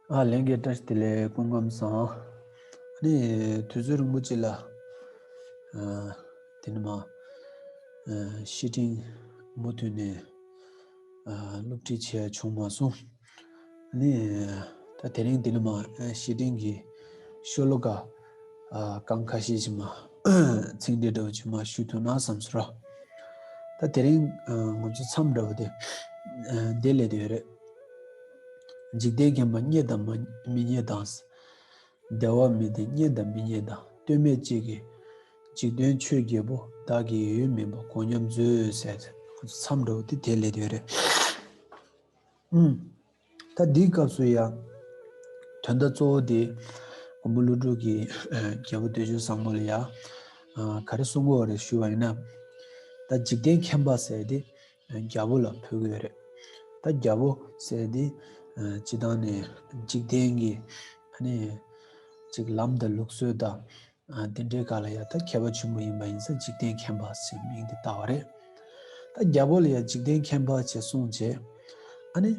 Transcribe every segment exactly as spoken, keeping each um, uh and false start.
ཨ་ལྷན་རྒྱས་བཀྲ་ཤིས་བདེ་ལེགས། སྐུ་ཁམས་བཟང་། ཨ་ནི་དུས་ཚོད་རིང་པོ་ཅིག་ལ་ཨ་དེ་ནི་མ་ཨ་བཤེས་སྤྲིང་མུ་མཐུད་ནས་ཨ་སློབ་ཁྲིད་བྱས་བྱུང་མ་སོང་། ཨ་ནི་ད་དེ་རིང་དེ་ནི་མ་ཨ་བཤེས་སྤྲིང་གི་ཤོ་ལོ་ཀ་ཨ་རྐང་ཁ་ཤས་ཅིག་མ་ཚིག་འགྲེལ་འདྲ་བོ་ཅིག་མ་ཞུ་ཐུབ་ན་བསམ་སོང་ར། ད་དེ་རིང་ཨ་ང་ཚོ་མཚམས་འདྲ་བོ་དེ་ཨ་དེ་ལས་དེ་རེད། འཇིག་རྟེན་མཁྱེན་པ་རྙེད་དང་མ་མི་རྙེད་དང་། བདེ་བ་མི་བདེ་རྙེད་དང་མི་རྙེད་དང་། ལྟོས་མེད་གཅིག་གིས་འཇིག་རྟེན་ཆོས་བརྒྱད་པོ། བདག་གིས་ཡོད་མིན་པ་གོ་སྙམ་མཛོད་ཟེར་ཏེ་ཁོ་ཚོ་མཚམས་འདྲ་བོ་དེ་དེ་ལས་དེ་རེད། ཨུམ། ད་འདིའི་སྐབས་སུ་ཡང་དོན་དག་གཙོ་བོ་དེ་མགོན་པོ་ཀླུ་སྒྲུབ་ཀྱིས་ཨ་རྒྱལ་པོ་བདུད་འཇོམས་བཟང་པོ་ལ་ཡང་ཨ་ག་རེ་གསུང་གི་ཡོད་རེད་ཞུས་པ་ཡིན་ན། ད་འཇིག་རྟེན་མཁྱེན་པ་ཟེར་དེ་རྒྱལ་པོ་ལ་ཕུལ་གི་ཡོད་རེད། ད་རྒྱལ་པོ་ཟེར་དེ་ཨ་སྤྱིར་བཏང་ནས་འཇིག་རྟེན་གྱི་ཨ་ནི་ཅིག་ལམ་དང་ལུགས་སྲོལ་དང་ཨ་དེ་འདྲའི་སྒང་ལ་ཡང་ད་མཁས་པ་ཆེན་པོ་ཡིན་པ་ཡིན་ཙང་འཇིག་རྟེན་མཁྱེན་པ་ཟེར་མིང་དེ་བཏགས་པ་རེད། ད་རྒྱལ་པོ་ལ་ཡང་འཇིག་རྟེན་མཁྱེན་པ་ཅེས་གསུངས་རྗེས། ཨ་ནི་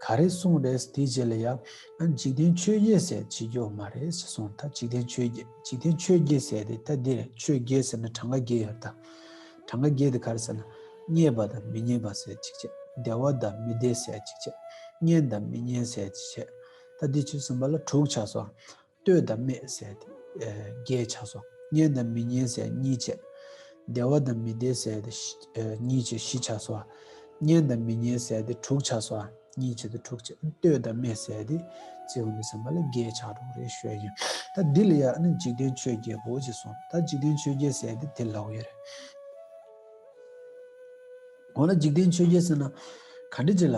ག་རེ་གསུངས་རེད་དེའི་རྗེས་ལ་ཡང་ཨ་འཇིག་རྟེན་ཆོས་བརྒྱད་ཟེར་བྱེད་རྒྱུ་མ་རེད་ཅེས་གསུངས། ད་འཇིག་རྟེན་ཆོས་བརྒྱད་འཇིག་རྟེན་ཆོས་བརྒྱད་ཟེར་དེ་ད་འདི་རེད། ཆོས་བརྒྱད་ཟེར་ན་གྲངས་ཀ་བརྒྱད་ཡོད་ད། གྲངས་ཀ་བརྒྱད་དེ་ག་རེ་ཟེར་ན། རྙེད་པ་དང་མི་རྙེད་པ་ཟེར་གཅིག་བྱས། བདེ་བ་དང་མི་བདེ་ཟེར་གཅིག་བྱས། རྙེད་དང་མི་རྙེད་ཟེར་གཅིག་བྱས། ད་འདི་ཆོས་ཟིན་པ་ལ་དྲུག་ཆགས་སོང་། ལྟོས་དང་སྨྲས་ཟེར་ཏེ་ཨ་བརྒྱད་ཆགས་སོང་། རྙེད་དང་མི་རྙེད་ཟེར་གཉིས་བྱས། བདེ་བ་དང་མི་བདེ་ཟེར་ཏེ་བཞི་ཨ་གཉིས་བྱས་བཞི་ཆགས་སོང་། རྙེད་དང་མི་རྙེད་ཟེར་ཏེ་དྲུག་ཆགས་སོང་། གཉིས་བྱས་ཏེ་དྲུག་བྱས། ལྟོས་དང་སྨྲས་ཟེར་ཏེ་བརྩི་འོང་དུས་ཙམ་པ་ལ་བརྒྱད་ཆགས་འགྲོ་གི་རེད་ཞུ་ཡ་ཡིན། ད་འདི་ལ་ཡང་ཨ་ནི་འཇིག་རྟེན་ཆོས་བརྒྱད་པོ་ཅེས་གསུངས། ད་འཇིག་རྟེན་ཆོས་བརྒྱད་ཟེར་ཏེ་དེ་ལབ་ཀྱི་ཡོད་རེད། འོ་ན་འཇིག་རྟེན་ཆོས་བརྒྱད་ཟེར་ན་ག་འདྲ་ཅིག་ལ་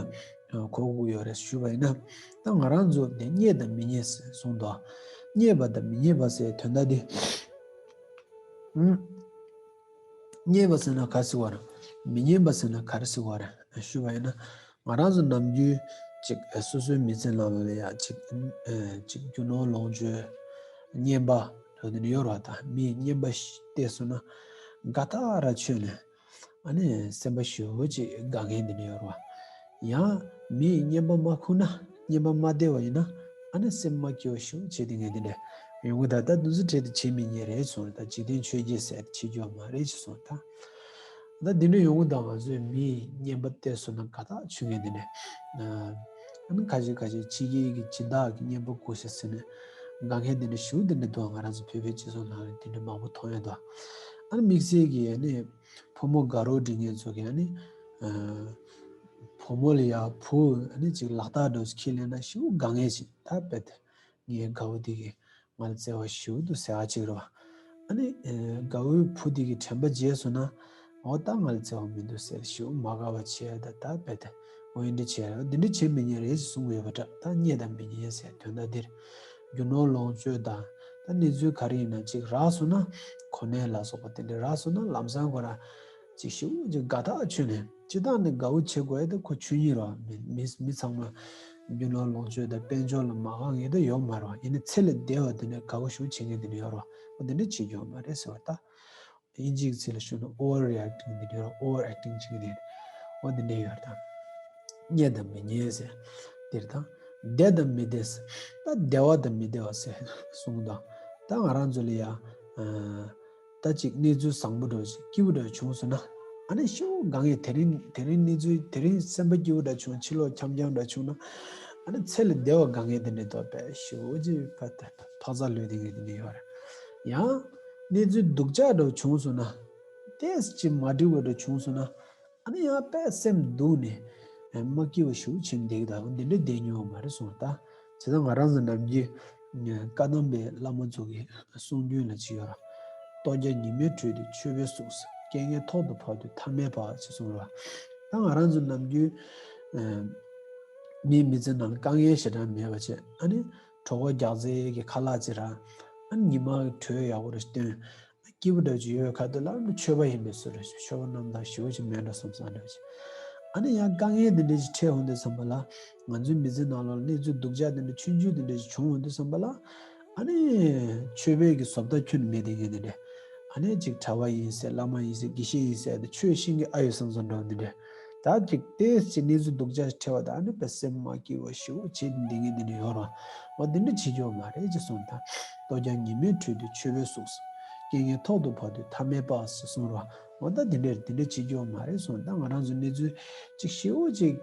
གོ་དགོས་ཡོད་རེད་ཞུས་པ་ཡིན་ན། ད་ང་རང་ཚོ་དེ་རྙེད་དང་མི་རྙེད་ཟེར་གསུངས་འདུག་རྙེད་པ་དང་མི་རྙེད་པ་ཟེར་དོན་དག་དེ། ཨུམ། རྙེད་པ་ཟེར་ན་ག་རེ་ཟེར་བ་རེད། མི་རྙེད་པ་ཟེར་ན་ག་རེ་ཟེར་བ་རེད་ཞུས་པ་ཡིན་ན། ང་རང་ཚོ་ནམ་རྒྱུན་ཅིག་སོ་སོའི་མི་ཚེ་ནང་ལ་ཡ་ཅིག་ཨ་ཅིག་རྒྱུ་ནོར་ལོངས་སྤྱོད་རྙེད་པ་འདྲ་བོ་དེ་འདྲ་ཡོད་རེད་བ། ད་མིས་རྙེད་པ་ཞིག་བལྟས་སོང་ན་དགའ་ཐག་ར་ཆོད་ནས་ཨ་ནི་སེམས་པ་ཞེ་པོ་ཅིག་དགའ་མཁན་དེ་འདྲ་ཡོད་རེད་བ། ཡང་མིས་རྙེད་པ་མ་ཁུར་ན་རྙེད་པ་མ་བལྟས་པ་ཡིན་ན་ཨ་ནི་སེམས་མ་སྐྱིད་པ་ཞེ་པོ་བྱེད་བསྡད་མཁན་དེ་འདྲ་ཡོང་གི། ད་ད་དུང་ཚོ་གྲས་དེ་བྱེད་མི་ཉན་རེད་གསུངས། ད་འཇིག་རྟེན་ཆོས་བརྒྱད་ཟེར་བྱེད་རྒྱུ་མ་རེད་ཅེས་གསུངས། ད། ད་འདི་འདྲ་ཡོང་གི་འདུག་ང་ཚོས་མིའི་རྙེད་པ་བལྟས་སོང་ན་དགའ་ཐག་ཆོད་མཁན་དེ་འདྲ། ཨ་ནི་ཁ་ཤས་ཁ་ཤས་ཕྱི་རྒྱལ་གྱི་སྦྱིན་བདག་གི་རྙེད་པ་དགོས་ཤག་ཟེར་ནས་དགའ་མཁན་དེ་འདྲ་ཞེ་པོ་དེ་འདྲ་འདུག་ང་རང་ཚོ་བོད་པའི་སྤྱི་ཚོགས་ནང་ལ་དེ་འདྲ་མང་པོ་མཐོང་ཡོད་འདུག་ཨ་ནི་དམིགས་བསལ་གྱི་ཨ་ནི་ཕོ་མོ་དགའ་རོགས་སྒྲིག་མཁན་ཚོ་གི་ཨ་ནི་ཨ་བུ་མོ་ལ་ཡ་བུ་ཨ་ནི་ཅིག་ལག་རྟགས་འདྲ་བོ་ཞིག་འཁྱེར་སླེབས་ན་ཞེ་པོ་དགའ་མཁན་ཞིག་ད་རྦད་དེ། ངའི་དགའ་བོ་དེ་གིས་ང་ལ་བརྩེ་བ་ཞེ་པོ་འདུག་ཟེར་ཡ་ཅིག་རེད་བ། ཨ་ནི་ཨ་དགའ་བོའི་བུ་དེ་གིས་དྲན་པ་བརྗེད་སོང་ན། འོ་ད་ང་ལ་བརྩེ་བ་མི་འདུག་ཟེར་ཞེ་པོ་མ་དགའ་བ་བྱས་ད་ད་རྦད་དེ། འོ་འདི་འདྲ་བྱས་རེད། འདི་འདྲ་བྱེད་མི་ཉན་རེད་ཅེས་གསུངས་ཡོད་པ་འདྲ། ད་རྙེད་དང་མི་རྙེད་ཟེར་དོན་དག་འདིར། རྒྱུ་ནོར་ལོངས་སྤྱོད་དང་ད་གནས་ཚུལ་ག་རེ་ཡིན་ན་ཅིག་རག་སོང་ན་གོ་གནས་ལ་སོགས་པ་དེ་འདྲ་རག་སོང་ན་ལམ་སང་ཁོ་རང་ཅིག་ཞེ་པོ་ཅིག་དགའ་ཐག་ཆོད་ནས། སྤྱིར་བཏང་ནས་དགའ་བོ་བྱེད་དགོས་ཡ་དེ་ཁོ་ཆོས་ཉིད་རེད་བ། མི་མི་མི་ཚང་མ་རྒྱུ་ནོར་ལོངས་སྤྱོད་དང་དཔལ་འབྱོར་ལ་མ་དགའ་མཁན་དེ་ཡོད་མ་རེད་བ། ཡིན་ནའི་ཚེ་ལས་འདས་པ་དེ་ནས་དགའ་བོ་ཞེ་པོ་བྱེད་མཁན་དེ་འདྲ་ཡོད་རེད་བ། འོ་དེ་འདྲ་བྱེད་རྒྱུ་ཡོད་མ་རེད་ཟེར་བ་ད། དབྱིན་ཇིའི་ཚིག་ལ་ཞུས་ན་over reacting དེ་འདྲ་ཡོད་རེད། over acting བྱེད་མཁན་དེ་འོ་དེ་འདྲ་ཡོད་རེད་ད། རྙེད་དང་མི་རྙེད་ཟེར། དེར་ད། བདེ་དང་མི་བདེ་ཟེར། ད་བདེ་བ་དང་མི་བདེ་བ་ཟེར་གསུངས་དང་། ད་ང་རང་ཚོ་ལ་ཡ། ཨ། ད་ཅིག་གནས་ཚུལ་བཟང་པོ་འདྲ་ཞིག་སྐྱིད་པོ་འདྲ་བྱུང་སོང་ན། ཨ་ནི་ཞེ་པོ་དགའ་མཁན། དེ་རིང་དེ་རིང་གནས་ཚུལ་དེ་རིང་སེམས་པ་སྐྱིད་པོ་འདྲ་བྱུང་། ཕྱི་ལོགས་འཆམ་འཆམ་འདྲ་བྱུང་ན། ཨ་ནི་ཚེ་ལས་འདས་པ་དགའ་མཁན་དེ་འདྲ་འདུག་དཔེ་ཞེ་པོ་ཅིག་ཕ་ཕ་ཚ་ལོས་དེ་འདྲ་ཡོད་རེད། ཡང་གནས་ཚུལ་སྡུག་ཅག་འདྲ་བྱུང་སོང་ན། ཏོག་ཙམ་མ་འགྲིག་པ་འདྲ་བྱུང་སོང་ན། ཨ་ནི་ཡང་དཔེ་སེམས་སྡུག་ནས་མ་སྐྱིད་པ་ཞེ་པོ་བྱེད་བསྡད་ཀྱི་འདུག་འདི་འདྲ་བསྡད་མྱོང་བ་མ་རེད་གསུངས། ད་བྱས་ཙང་ང་རང་ཚོ་ནམ་རྒྱུན་བཀའ་གདམས་པའི་བླ་མ་ཚོ་གི་གསུང་རྒྱུན་ལ་ཅིག་ཡོད་ར། ལྟོ་རྒྱ་ཉི་མའི་དྲོད་དེ་མཆོད་པའི་གཟུགས། རྐྱེན་ངན་ཐོག་ཏུ་བབས་དུས་ཐ་མལ་པ་ཅེས་གསུངས་ར། ད་ང་རང་ཚོ་ནམ་རྒྱུན་མིའི་མི་ཚེ་ནང་ལ་དཀའ་ངལ་ཞེ་དྲག་མེད་པ་བྱས། ཨ་ནི་གྲོད་ཁོག་རྒྱགས་ཚད་ཀྱི་ཁ་ལག་ཅིག་ར། ཨ་ནི་ཉི་མ་གི་དྲོད་ཡག་པོ་རེ་བཏོན། སྐྱིད་པོ་འདྲ་ཅིག་ཡོད་ཁ་ཐུག་ལ་ཨ་ནི་མཆོད་པ་ཡིན་པའི་བཟོ་འདྲ་ཅིག་མཆོད་པ་རྣམ་དག་ཞེ་པོ་ཅིག་མེད་འགྲོ་བསམ་བསམ་འདྲ་ཅིག་ཨ་ནི་ཡང་དཀའ་ངལ་འདི་འདྲ་ཅིག་འཕྲད་འོང་དུས་ཙམ་པ་ལ། ང་ཚོའི་མི་ཚེ་ནང་ལོགས་ལ་གནས་ཚུལ་སྡུག་ཅག་འདི་འདྲ་ཆུང་ཆུང་འདི་འདྲ་ཅིག་བྱུང་འོང་དུས་ཙམ་པ་ལ། ཨ་ནི་མཆོད་པའི་གི་བཟོ་ལྟ་ཁྱོན་ནས་མེད་དེ་ངས་འདི་འདྲ། ཨ་ནི་ཅིག་གྲྭ་པ་ཡིན་ཟེར་བླ་མ་ཡིན་ཟེར་དགེ་བཤེས་ཡིན་ཟེར་དེ་ཆོས་ཤེས་མཁན་ཨ་ཡོད་བསམ་བསམ་འདྲ་བོ་འདི་འདྲ། ད་ཅིག་ཏོག་ཙམ་གནས་ཚུལ་སྡུག་ཅག་འཕྲད་པ་དང་ཨ་ནི་དཔེ་སེམས་མ་སྐྱིད་པ་ཞེ་པོ་བྱེད་འདི་ངས་འདི་ནས་ཡོད་ར། འོ་འདི་འདྲ་བྱེད་རྒྱུ་མ་རེད་ཅེས་གསུངས། ད་ལྟོ་རྐྱང་ཉི་མའི་ཁྲོད་དུ་མཆོད་པའི་གཟུགས། རྐྱེན་ངན་ཐོག་ཏུ་བབ་དུས་ཐ་མལ་པ་ཞེས་གསུངས་ར། འོ་ད་འདི་འདྲ་འདི་འདྲ་བྱེད་རྒྱུ་མ་རེད་གསུངས། ད་ང་རང་ཚོ་གནས་ཚུལ་ཅིག་ཞེ་པོ་ཅིག་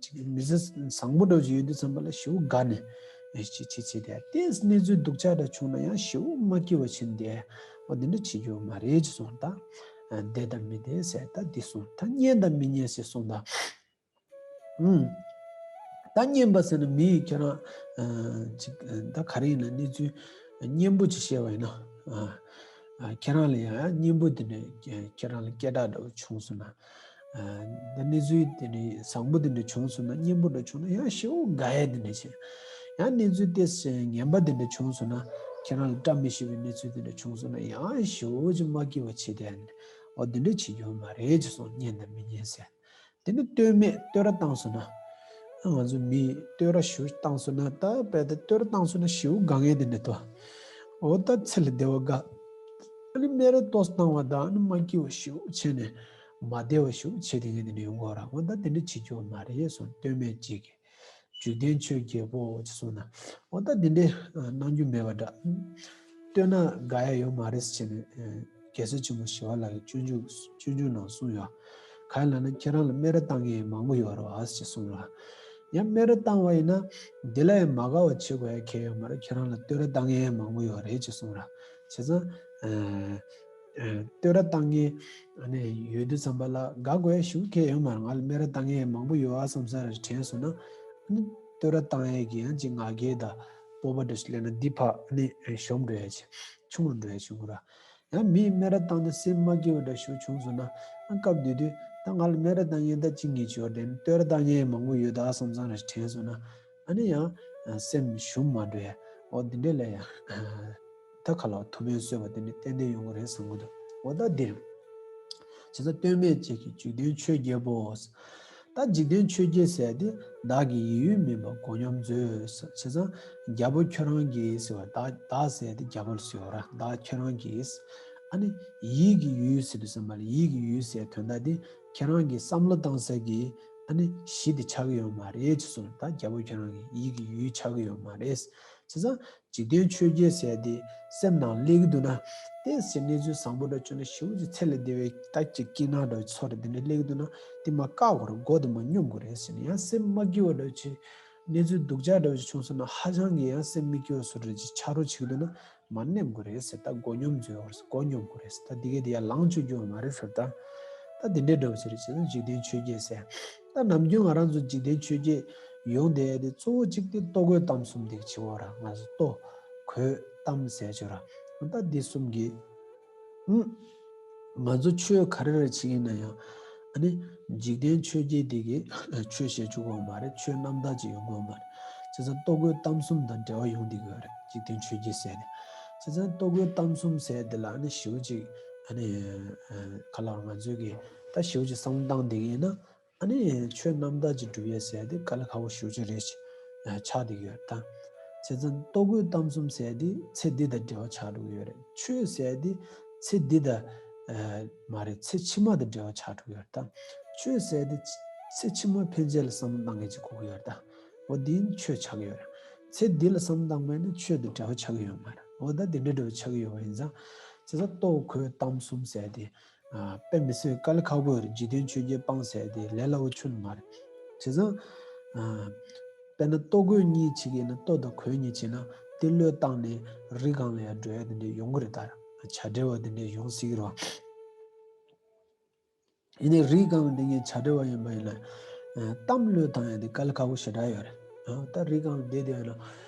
ཅིག་མི་ཚེ་བཟང་པོ་འདྲ་བོ་ཅིག་ཡོད་དུས་ཙམ་པ་ལ་ཞེ་པོ་དགའ་ནས་ཅིག་ཅིག་བྱེད་དེ། ཏོག་ཙམ་གནས་ཚུལ་སྡུག་ཅག་འདྲ་བྱུང་ན་ཡང་ཞེ་པོ་མ་སྐྱིད་པ་བྱེད་འདི། འོ་འདི་འདྲ་བྱེད་རྒྱུ་མ་རེད་ཅེས་གསུངས། ད་བདེ་དང་མི་བདེ་ཟེར་ད་འདི་གསུངས། ད་སྙན་དང་མི་སྙན་ཟེར་གསུངས། ད་ཨུམ། ད་སྙན་པ་ཟེར་ན་མི་ཡིས་ཁྱེད་རང་ཨ་ཅིག་ད་ག་རེ་ཡིན་ན་གནས་ཚུལ་སྙན་པོ་ཅིག་བཤད་པ་ཡིན་ན། ཨ་ཨ་ཁྱེད་རང་ལ་ཡང་སྙན་པོ་དེ་འདྲ་ཁྱེད་རང་ལ་སྐད་གྲགས་འདྲ་བོ་བྱུང་སོང་ན། ཨ་ད་གནས་ཚུལ་དེ་འདྲ་བཟང་པོ་དེ་འདྲ་བྱུང་སོང་ན། སྙན་པོ་འདྲ་བྱུང་ན་ཡང་ཞེ་པོ་དགའ་ཡས་དེ་འདྲ་བྱས། ཡང་གནས་ཚུལ་དེ་ངན་པ་དེ་འདྲ་བྱུང་སོང་ན། ཁྱེད་རང་ལ་བཀྲ་མི་ཤིས་པའི་གནས་ཚུལ་དེ་འདྲ་བྱུང་སོང་ན་ཡང་ཞེ་པོ་ཅིག་མ་སྐྱིད་པ་བྱེད་དེ། འོ་དེ་འདྲ་བྱེད་རྒྱུ་མ་རེད་ཅེས་གསུངས། སྙན་དང་མི་སྙན་ཟེར། དེ་ནི་བསྟོད་སྨད་བསྟོད་ར་བཏང་སོང་ན། ང་ཚོ་མིས་བསྟོད་ར་ཞུ་བཏང་སོང་ན། ད་དཔེ་ད་བསྟོད་ར་བཏང་སོང་ན་ཞེ་པོ་དགའ་ངེས་དེ་འདྲ་འདུག་འོ་ད་ཚེ་ལ་བདེ་བ་དགའ། ཨ་ནི་སྨད་ར་ཏོག་ཙམ་བཏང་བ་དང་ཨ་ནི་མ་སྐྱིད་པ་ཞེ་པོ་བྱས་ནས་མ་བདེ་བ་ཞེ་པོ་བྱེད་དེ་ངེས་དེ་འདྲ་ཡོང་གི་ཡོད་ར། འོ་ད་དེ་འདྲ་བྱེད་རྒྱུ་མ་རེད་གསུངས། བསྟོད་སྨད་ཅིག་གིས། འཇིག་རྟེན་ཆོས་བརྒྱད་པོ་ཅེས་གསུངས་ན། འོ་ད་འདི་འདྲའི་གནང་རྒྱུ་མེད་པ་འདྲ། བསྟོད་ན་དགའ་ཡ་ཡོད་མ་རེད་ཟེར་ནས། རྒྱལ་སྲས་ཆེན་པོ་ཞི་བ་ལྷ་གིས་སྤྱོད་འཇུག་སྤྱོད་འཇུག་ནང་གསུངས་ཡོད། གང་ཡིན་ལབ་ན་ཁྱེད་རང་ལ་སྨད་ར་བཏང་མཁན་མང་པོ་ཡོད་རེད་བ་ཞེས་གསུངས་ར། ཡང་སྨད་ར་བཏང་བ་ཡིན་ན་འདི་ལ་ཡང་མ་དགའ་བ་བྱེད་དགོས་ཡ་གང་ཡང་ཡོད་མ་རེད། ཁྱེད་རང་ལ་བསྟོད་ར་བཏང་མཁན་མང་པོ་ཡོད་རེད་ཅེས་གསུངས་ར། བྱས་ཙང་བསྟོད་ར་བཏང་མཁན་ཨ་ནི་ཡོད་དུས་ཙམ་པ་ལ་དགའ་དགོས་ཞུ་མཁན་ཡོད་མ་རེད། ང་ལ་སྨད་ར་བཏང་མཁན་མང་པོ་ཡོད་ཨ་བསམ་ས་རེ་དྲན་སོང་ན། ཨ་ནི་བསྟོད་ར་བཏང་ཡས་ཀྱི་ཡང་ཅིག་ང་རྒྱལ་དང་སྤོབས་པ་འདྲ་ཞིག་སླེབས་ན་འདི་ཕར་ཨ་ནི་ཞོམ་འགྲོ་ཡས་ཆེ་ཆུང་རུ་འགྲོ་ཡས་བྱུང་གི་ར། ཡང་མིས་སྨད་ར་བཏང་ནས་སེམས་མ་སྐྱིད་པ་འདྲ་ཞིག་བྱུང་སོང་ན། ཨ་སྐབས་དེ་དུས་ད་ང་ལ་སྨད་ར་བཏང་མཁན་ད་ཅི་ངེས་ཅིག་ཡོད་དེ་བསྟོད་ར་བཏང་མཁན་མང་པོ་ཡོད་ད་བསམ་ས་རེ་དྲན་སོང་ན། ཨ་ནི་ཡང་སེམས་ཞུམ་མ་འགྲོ་ཡ། འོ་འདི་འདྲས་ལ་ཡང་ད་ཁ་ལ་ཐུགས་ཕན་གསོས་པ་དེ་འདྲས་ཏན་ཏན་ཡོང་གི་རེད་བསམ་གི་འདུག་འོ་ད་འདིར་བྱས་ཙང་བསྟོད་སྨད་ཅིག་གིས་འཇིག་རྟེན་ཆོས་བརྒྱད་པོ། ད་འཇིག་རྟེན་ཆོས་བརྒྱད་ཟེར་དེ་བདག་གི་ཡིད་ཡུལ་མིན་པ་མགོ་སྙོམས་མཛོད། བྱས་ཙང་རྒྱལ་པོ་ཁྱོད་རང་གིས་ཟེར་བ། བདག་བདག་ཟེར་དེ་རྒྱལ་པོ་ལ་ཟེར་བ་ར། བདག་ཁྱོད་རང་གིས་ཨ་ནི་ཡིད་ཀྱི་ཡུལ་ཟེར་དུས་ཙམ་པ་ལ་ཡིད་ཀྱི་ཡུལ་ཟེར་དོན་དག་དེ་ཁྱེད་རང་གི་བསམ་བློ་བཏང་ས་གི་ཨ་ནི་གཞི་དེ་ཆགས་ཀྱི་ཡོད་མ་རེད་ཅེས་གསུངས། ད་རྒྱལ་པོ་ཁྱེད་རང་གི་ཡིད་ཀྱི་ཡུལ་ཆགས་ཀྱི་ཡོད་མ་རེད། བྱས་ཙང་འཇིག་རྟེན་ཆོས་བརྒྱད་ཟེར་དེ་སེམས་ནང་སླེབས་ཀྱི་འདུག་ན། ཏོག་ཙམ་གནས་ཚུལ་བཟང་པོ་འདྲ་བྱུང་ན་ཞེ་པོ་ཅིག་ཚེ་ལས་འདས་པའི་ད་ཅིག་སྐྱིད་སྣང་འདྲ་བོ་ཚོར་དེ་འདྲ་སླེབས་ཀྱི་འདུག་ན། དེ་མར་བཀག་དགོས་རེད། མགོ་དེ་མར་སྙོམས་དགོས་རེད་ཟེར་ནས། ཡང་སེམས་མ་སྐྱིད་པ་འདྲ་བོ་ཅིག་གནས་ཚུལ་སྡུག་ཅག་འདྲ་བོ་ཅིག་བྱུང་སོང་ན་ཧ་ཅང་གི་ཡང་སེམས་མི་སྐྱིད་པ་བཟོ་འདྲ་ཅིག་ཆགས་རོགས་བྱེད་ཀྱི་འདུག་ན། མར་སྙོམས་དགོས་རེད་ཟེར། ད་མགོ་སྙོམས་མཛོད་ཟེར། མགོ་སྙོམས་དགོས་རེད་ཟེར། ད་འདི་གས་དེ་ཡར་ལངས་བཅུག་རྒྱུ་མ་རེད་ཟེར། ད་ད་འདི་འདྲའི་འདྲ་བོ་ཟེར་བྱས་ན་འཇིག་རྟེན་ཆོས་བརྒྱད་ཟེར། ད་ནམ་རྒྱུན་ང་རང་ཚོ་འཇིག་རྟེན་ཆོས་བརྒྱད་ཡོང་བསྡད་དེ་གཙོ་བོ་གཅིག་དེ་ལྟོ་གོས་གཏམ་གསུམ་དེ་བྱེད་འོ་ར། ང་ཚོ་ལྟོ་གོས་གཏམ་ཟེར་བྱོས་ར། ད་འདི་གསུམ་གྱིས་ཨུམ། ང་ཚོ་ཆོས་ག་རེ་རེ་བྱེད་ཀྱིན་ན་ཡང་། ཨ་ནི་འཇིག་རྟེན་ཆོས་བརྒྱད་དེ་གི་ཆོས་བཤད་བཅུག་གོ་མ་རེད། ཆོས་རྣམ་དག་ཅིག་ཡོང་གོ་མ་རེད། བྱས་ཙང་ལྟོ་གོས་གཏམ་གསུམ་དང་འབྲེལ་བ་ཡོང་བསྡད་ཀྱི་ཡོད་རེད། འཇིག་རྟེན་ཆོས་བརྒྱད་ཟེར་ནས། བྱས་ཙང་ལྟོ་གོས་གཏམ་གསུམ་ཟེར་དེ་ལ་ཨ་ནི་ཞེ་པོ་ཅིག་ཨ་ནི་ག་ལ་ང་ཚོས་ཀྱི་ད་ཞེ་པོ་ཅིག་བསམ་བློ་བཏང་བསྡད་ཀྱི་ཡིན་ན། ཨ་ནི་ཆོས་རྣམ་དག་ཅིག་སྒྲུབ་ཡས་ཟེར་དེ་དཀའ་ལས་ཁག་པོ་ཞེ་པོ་ཅིག་རེད་ཆགས་བསྡད་ཀྱི་ཡོད་རེད་ད། བྱས་ཙང་ལྟོ་གོས་གཏམ་གསུམ་ཟེར་དེ་ཚེ་འདི་དང་འབྲེལ་བ་ཆགས་འགྲོ་གི་ཡོད་རེད། ཆོས་ཟེར་དེ་ཚེ་འདི་དང་མ་རེད། ཚེ་ཕྱི་མ་དང་འབྲེལ་བ་ཆགས་འགྲོ་གི་ཡོད་རེད་ད། ཆོས་ཟེར་དེ་ཚེ་ཕྱི་མ་ཕན་ཆད་ལ་བསམ་བློ་གཏང་མཁན་ཅིག་དགོས་ཀྱི་ཡོད་རེད་ད། འོ་འདི་ནི་ཆོས་ཆགས་ཀྱི་ཡོད་རེད། ཚེ་འདི་ལ་བསམ་བློ་བཏང་མེད་ན་ཆོས་དང་འབྲེལ་བ་ཆགས་ཀྱི་ཡོད་མ་རེད། འོ་ད་འདི་འདྲ་འདྲ་བོ་ཆགས་ཀྱི་ཡོད་པ་ཡིན་ཙང་། བྱས་ཙང་ལྟོ་གོས་གཏམ་གསུམ་ཟེར་དེ། ཨ་དཔེ་མི་སྲིད་དཀའ་ལས་ཁག་པོ་ཡོད་རེད། འཇིག་རྟེན་ཆོས་བརྒྱད་སྤངས་ཟེར་དེ་ལས་སླ་པོ་ཁྱོན་ནས་མ་རེད། བྱས་ཙང་ཨ་དཔེར་ན་ལྟོ་གོས་གཉིས་བྱེད་ཀྱི་ཡིན་ན། ལྟོ་དང་གོས་གཉིས་བྱེད་ན་དེ་བློས་བཏང་ནས་རི་སྒང་ལ་ཡར་འགྲོ་ཡ་དེ་འདྲ་ཡོང་གི་རེད་ད། བྱ་བྲལ་བ་དེ་འདྲ་ཡོང་སྲིད་ཀྱི་རེད་བ། ཡིན་ནའི་རི་སྒང་འདི་ངའི་བྱ་བྲལ་བ་ཡིན་པ་ཡིན་ན། ཨ་གཏམ་བློས་བཏང་ཡ་དེ་དཀའ་ལས་ཁག་པོ་ཞེ་དྲག་ཡོད་རེད། ཨ་ད་རི་སྒང་བསྡད་བསྡད་ཡོད་ན།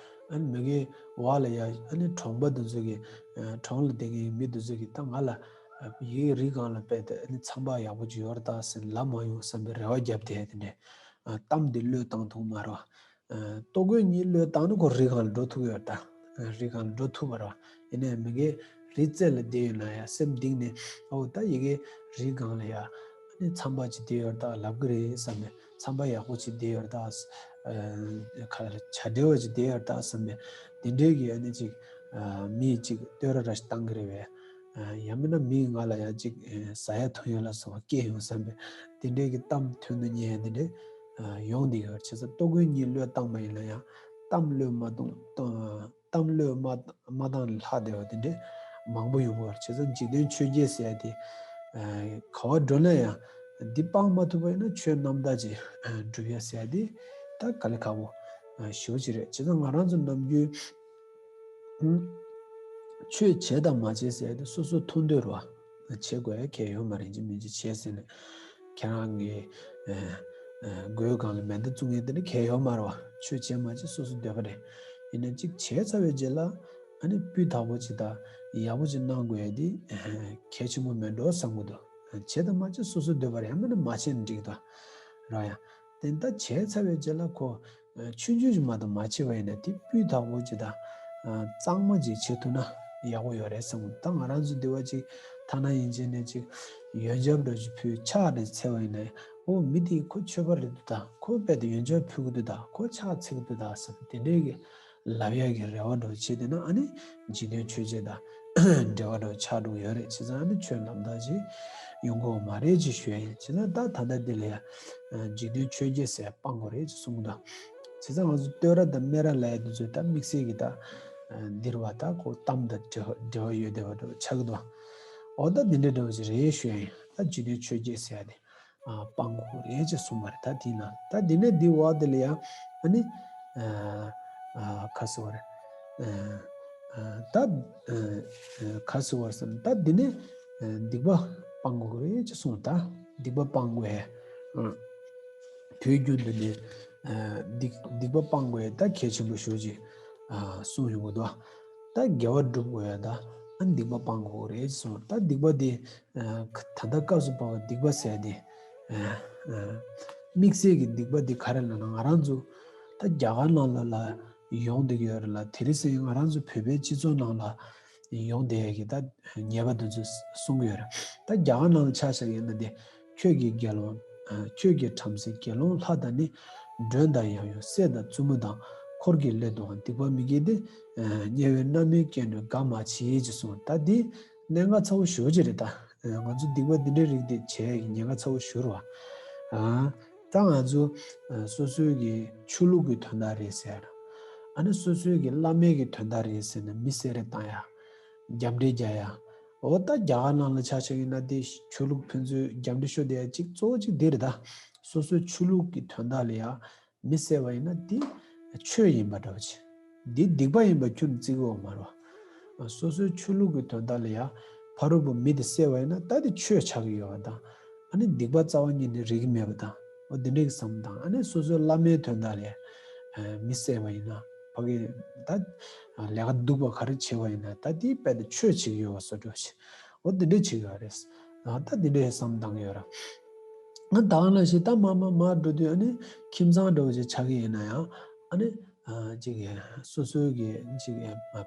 ཨ་ནི་མི་གའི་བ་ལ་ཡ་ཨ་ནི་གྲོང་པ་འདི་ཚོ་གི་ཨ་གྲོང་ལ་བསྡད་མཁན་མི་འདི་ཚོ་གི་ད་ང་ལ་ཡི་གེ་རི་སྒང་ལ་དཔེ་དེ་ཨ་ནི་མཚམས་པ་ཡག་པོ་ཅིག་ཡོད་རེད་ད་ཟེར་ལབ་མ་ཡོང་བསམ་པའི་རེ་བ་བརྒྱབ་བསྡད་དེ་འདྲས། ཨ་གཏམ་འདི་བློས་བཏང་ཐུབ་མ་རེད། ལྟོ་གོས་གཉིས་བློས་བཏང་ན་ཁོ་རི་སྒང་ལ་འགྲོ་ཐུབ་ཡོད་ད། རི་སྒང་ལ་འགྲོ་ཐུབ་པ་རེད། ཡིན་ནའི་མི་གའི་རི་རྩེ་ལ་བསྡད་ཡོད་ན་ཡང་སེམས་གཏིང་ནས་ཨོ་ད་ཡི་གེ་རི་སྒང་ལ་ཡ་ཨ་ནི་མཚམས་པ་ཅིག་བསྡད་ཡོད་ད་ལབ་གི་རེད་བསམ་ནས། མཚམས་པ་ཡག་པོ་ཅིག་བསྡད་ཡོད་ད། ཁ་ལ་བྱ་བྲལ་བ་ཅིག་བསྡད་ཡོད་ད་བསམ་ནས། དེ་འདྲའི་གི་ཨ་ནི་ཅིག་མི་ཅིག་བསྟོད་ར་ར་ཞིག་བཏང་གི་རེད་བས། ཡང་མིན་ན་མིས་ང་ལ་ཡང་ཅིག་ཟ་ཡ་འཐུང་ཡ་ལ་སོགས་པ་སྐྱེལ་ཡོང་བསམ་པའི་དེ་འདྲའི་གི་གཏམ་ཐུན་དུ་ཉེ་དེ་འདྲའི་ཡོང་བསྡད་ཡོད། བྱས་ཙང་ལྟོ་གོས་གཉིས་བློས་བཏང་པ་ཡིན་ན་ཡང་གཏམ་བློས་མ་བཏང་གཏམ་བློས་མ་མ་བཏང་ལྷག་བསྡད་པ་དེ་འདྲའི་མང་པོ་ཡོང་གི་ཡོད། བྱས་ཙང་འཇིག་རྟེན་ཆོས་བརྒྱད་ཟེར་ཡ་དེ་ག་བ་འགྲོ་ན་ཡང་འདི་སྤང་མ་ཐུབ་པ་ཡིན་ན་ཆོས་རྣམ་དག་ཅིག་སྒྲུབ་ཡ་ཟེར་ཡ་དེ་ད་དཀའ་ལས་ཁག་པོ་ཞེ་པོ་ཅིག་རེད། བྱས་ཙང་ང་རང་ཚོ་ནམ་རྒྱུན་ཆོས་བྱེད་དང་མ་བྱེད་ཟེར་ཡ་དེ་སོ་སོ་མཐོང་འདོད་རེད་བ། བྱེད་དགོས་ཡ་གལ་ཡོད་མ་རེད། ཅི་མིན་ཅི་བྱེད་ཟེར་ནས་ཁྱེད་རང་གི་ཨ་ཨ་མགོའི་སྒང་ལ་མེ་མདའ་བཙུགས་མཁན་དེ་ནི་གལ་ཡོད་མ་རེད་བ། ཆོས་བྱེད་མ་བྱེད་སོ་སོ་འདོད་པ་རེད། ཡིན་ན་གཅིག་བྱས་ཚར་བའི་རྗེས་ལ་ཨ་ནི་སྤུས་དག་པོ་ཅིག་དང་ཡག་པོ་ཅིག་གནང་དགོས་ཡ་དེ་གལ་ཆེན་པོ་མེད་འགྲོ་བསམ་གི་འདུག་བྱེད་དང་མ་བྱེད་སོ་སོ་འདོད་པ་རེད། ཡང་མིན་ན་མ་བྱེད་ན་འགྲིག་འདུག་ར། ཡང་དེ་ད་བྱས་ཚར་བའི་རྗེས་ལ་ཁོ་ཆུང་ཆུང་ཞིག་མ་གཏོགས་མ་བྱས་པ་ཡིན་ན་དེ་སྤུས་དག་པོ་ཅིག་དང་གཙང་མ་ཅིག་བྱེད་ཐུབ་ན་ཡག་པོ་ཡོད་རེད་བསམ་གི་འདུག་ད་ང་རང་ཚོ་འདི་བ་ཅིག་ཐ་ན་ཡིན་ཅེ་ནས་ཅིག་ཡོན་ཆབ་འདྲ་ཅིག་ཕུལ་ཕྱག་དེ་འཚལ་བ་ཡིན་ན་ཨོ་མི་དེ་ཁོ་ཆོས་པ་རེད་འདུག་ད་ཁོ་རྦད་དེ་ཡོན་ཆབ་ཕུལ་གི་འདུག་ད་ཁོ་ཕྱག་འཚལ་གི་འདུག་ད་བསམ་དེ་འདྲའི་གི་ལབ་ཡག་གི་རེ་བ་འདྲ་བོ་བྱེད་དེ་ན་ཨ་ནི་འཇིག་རྟེན་ཆོས་བརྒྱད་དང་འབྲེལ་བ་འདྲ་བོ་ཆགས་འགྲོ་གི་ཡོད་རེད། བྱས་ཙང་ཨ་ནི་ཆོས་རྣམ་དག་ཅིག་ཡོང་གི་ཡོད་མ་རེད་ཅེས་ཞུ་ཡ་ཡིན། བྱས་ཙང་ད་ད་ལྟ་འདི་ལ་ཡ་འཇིག་རྟེན་ཆོས་བརྒྱད་ཟེར་སྤང་དགོས་རེད་ཅེས་གསུངས་འདུག་བྱས་ཙང་ང་ཚོ་བསྟོད་ར་དང་སྨད་ར་ལབ་ཡ་འདི་ཚོ་ད་དམིགས་བསལ་གྱི་ད་འདིར་བ་ད་ཁོ་གཏམ་དང་འབྲེལ་བ་འབྲེལ་བ་ཡོད་བསྡད་པ་འདྲ་བོ་ཆགས་ཀྱི་འདུག་འོ་ད་འདི་འདྲ་འདྲ་བོ་ཅིག་རེད་ཞུ་ཡ་ཡིན། ད་འཇིག་རྟེན་ཆོས་བརྒྱད་ཟེར་ཡ་དེ། ཨ་སྤང་དགོས་རེད་ཅེས་གསུངས་པ་རེད། ད་དེ་ན་ད་དེ་ནས་འདི་འོག་དེ་ལ་ཡང་ཨ་ནི་ཨ་ཨ་ཁ་སོ་རེད། ཨ་ཨ་ད་ཨ་ཨ་ཁ་སོ་བར་སམ་ད་དེ་ནས་ཨ་སྡིག་པ་སྤང་དགོས་རེད་ཅེས་གསུངས། ད་སྡིག་པ་སྤང་དགོས་ཡ་ཨ་དུས་རྒྱུན་དུ་ནས་ཨ་སྡིག་སྡིག་པ་སྤང་དགོས་ཡ་ད་གལ་ཆེན་པོ་ཞེ་པོ་ཅིག་ཨ་གསུངས་ཡོང་གི་འདུག་ད་དགེ་བ་སྒྲུབ་དགོས་ཡ་ད་ཨ་སྡིག་པ་སྤང་དགོས་རེད་གསུངས། ད་སྡིག་པ་དེ་ཨ་ད་ལྟ་སྐབས་སུ་བབས་པ་སྡིག་པ་ཟེར་ཏེ། ཨ་ཨ་དམིགས་བསལ་གྱི་སྡིག་པ་འདི་ག་རེ་ལབ་ན་ང་རང་ཚོ་ད་རྒྱ་གར་ནང་ལ་ལ་ཡོང་བསྡད་ཀྱི་ཡོད་རེད་ལ། དེ་རིང་སང་ང་རང་ཚོ་བོད་པའི་སྤྱི་ཚོགས་ནང་ལ་ཡོང་བསྡད་ཡ་གི་ད་ཉེས་པ་འདི་ཚོ་གསུང་གི་ཡོད་རེད། ད་རྒྱ་གར་ནང་ལ་ཆ་བཞག་ཡིན་ན་དེ་ཁྱོད་ཀྱི་དགེ་སློང་ཨ་ཁྱོད་ཀྱི་བྲམ་ཟེ་དགེ་སློང་ལྷ་དང་ནི། མགྲོན་དང་ཡང་ཡང་སྲས་དང་བཙུན་མོ་དང་། འཁོར་གྱི་སླད་དུའང་སྡིག་པ་མི་དགེ་སྟེ། ཨ་དམྱལ་བའི་མནར་མེད་སྐྱེ་འགྲོའི་དགའ་མ་བྱེད་ཅེས་གསུངས། ད་འདི་གནད་འགག་ཚ་བོ་ཞེ་པོ་ཅིག་རེད་ད། ཨ་ང་ཚོ་སྡིག་པ་འདི་འདྲའི་རིགས་དེ་བྱས་ཉེན་ཁ་ཚ་བོ་ཞེ་པོ་རེད་བ། ཨ་ད་ང་ཚོ་ཨ་སོ་སོའི་གི་ཆོས་ལུགས་ཀྱི་དོན་དག་རེད་ཟེར། ཨ་ནི་སོ་སོའི་གི་བླ་མའི་གི་དོན་དག་རེད་ཟེར་ནས་མི་བསད་རེས་བཏང་ཡ། རྒྱབ་འདྲེ་རྒྱག་ཡ། འོ་ད་རྒྱ་གར་ནང་ལ་ཆ་བཞག་ཡིན་ན་དེ་ཆོས་ལུགས་ཕན་ཚུན་རྒྱབ་འདྲེ་ཤོར་བསྡད་ཡ་གཅིག་གཙོ་བོ་གཅིག་འདི་རེད་ད། སོ་སོའི་ཆོས་ལུགས་ཀྱི་དོན་དག་ལ་ཡ་མི་བསད་པ་ཡིན་ན་དེ་ཆོས་ཡིན་པ་འདྲ་བོ་ཅིག་འདི་སྡིག་པ་ཡིན་པ་ཁྱོན་ནས་བརྩི་གི་ཡོད་མ་རེད་བ། སོ་སོའི་ཆོས་ལུགས་ཀྱི་དོན་དག་ལ་ཡ་ཕ་རོལ་པོ་མི་དེ་བསད་པ་ཡིན་ན་ད་དེ་ཆོས་ཆགས་ཀྱི་ཡོད་པ་དང་། ཨ་ནི་སྡིག་པ་རྩ་བ་ཉིད་ནས་རིག་གི་མེད་པ་དང་། འོ་འདི་འདྲའི་བསམ་བློ་དང་། ཨ་ནི་སོ་སོའི་བླ་མའི་དོན་དག་ལ་ཡ་མི་བསད་པ་ཡིན་ན་ཕ་གི་ད་ལས་ཀ་སྡུག་པ་ག་རེ་བྱས་པ་ཡིན་ན་ད་དེ་རྦད་དེ་ཆོས་བྱེད་ཀྱི་ཡོད་པ་བཟོ་འདྲ་བོ་ཅིག་འོ་འདི་འདྲ་བྱེད་ཀྱི་ཡོད་རེད། ཨ་ད་འདི་འདྲའི་བསམ་བཏང་གི་ཡོད་ར། ཨ་ད་ག་ལ་ཞིག་ད་མ་མ་མ་འགྲོ་དུས་ཨ་ནི་ཁྱིམ་ཚང་འདྲ་བོ་ཅིག་ཆགས་ཀྱི་ཡིན་ན་ཡང་ཨ་ནི་ཨ་ཅིག་སོ་སོའི་གི་ཅིག་